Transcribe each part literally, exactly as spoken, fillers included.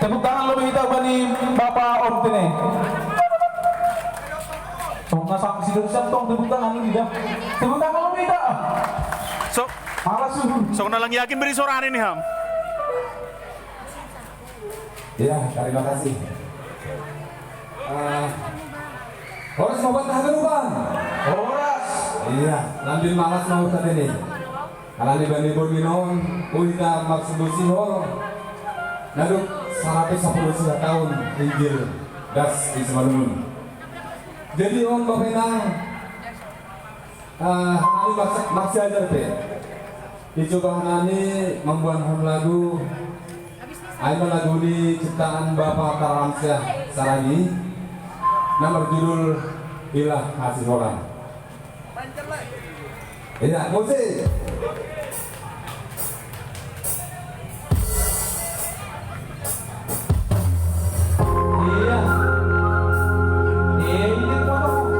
Tepuk tangan lebih kita bani Bapak Om Tene. Sok na sanksi dari siap tong tepuk tangan ini dah. Tepuk tangan lebih kita. Sok, malas tuh. Sok na lang yakin beri suara ini ham. Ya, terima kasih. Ah, horas mabat hagarupan. Horas. Iya, lambin malas mau tadi nih. Alani bani Borminon, uita maksud sihol. Naduk saratus sapuluh siha tahun Injil das di Simalungun. Jadi on bapenang, ah, ini maksud maksud aja pe. Dicoba nani membuat ham lagu. Ai ma lagu ini ciptaan Bapak Taramsyah Saragi. Nama judul Ilah Kasih Orang. Iya, musik. Iya. Iya, ini potong.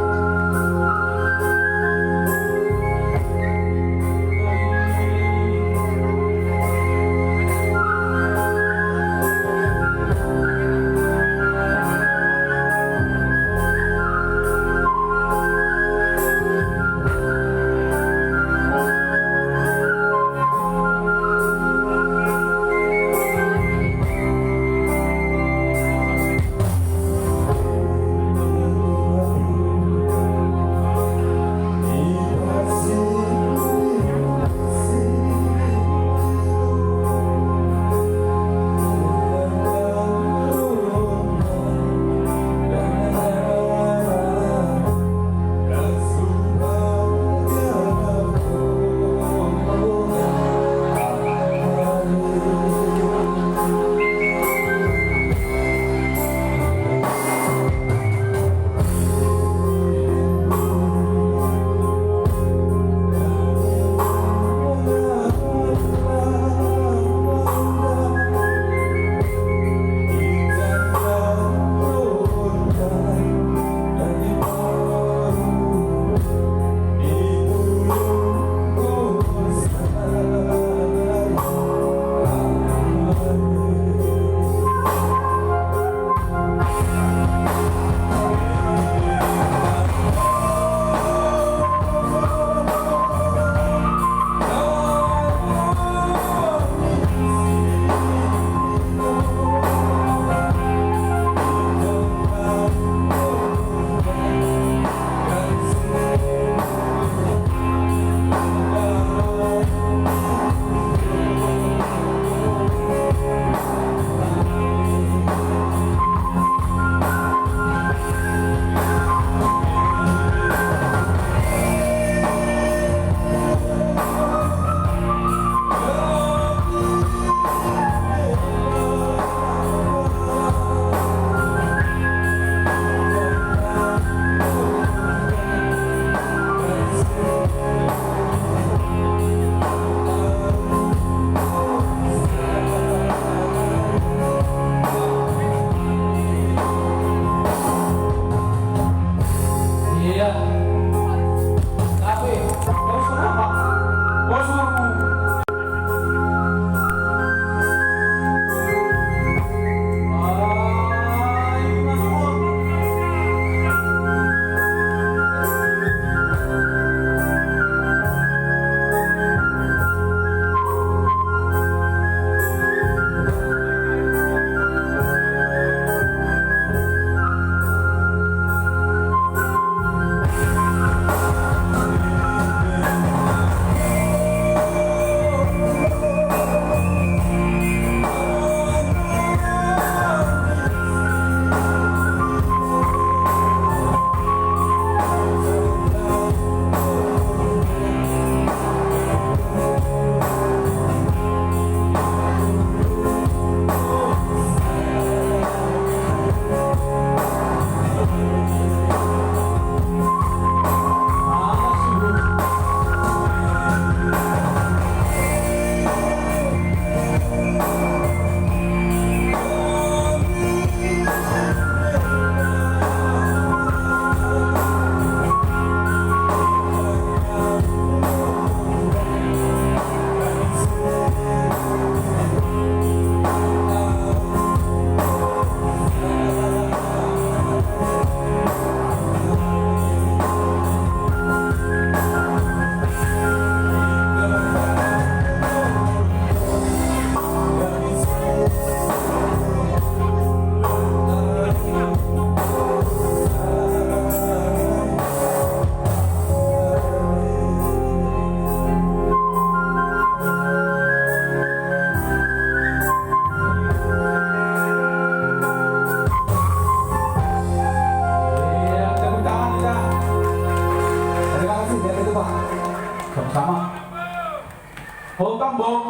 Bong tambong.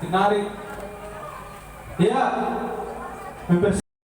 Tinari. Iya. Mepes.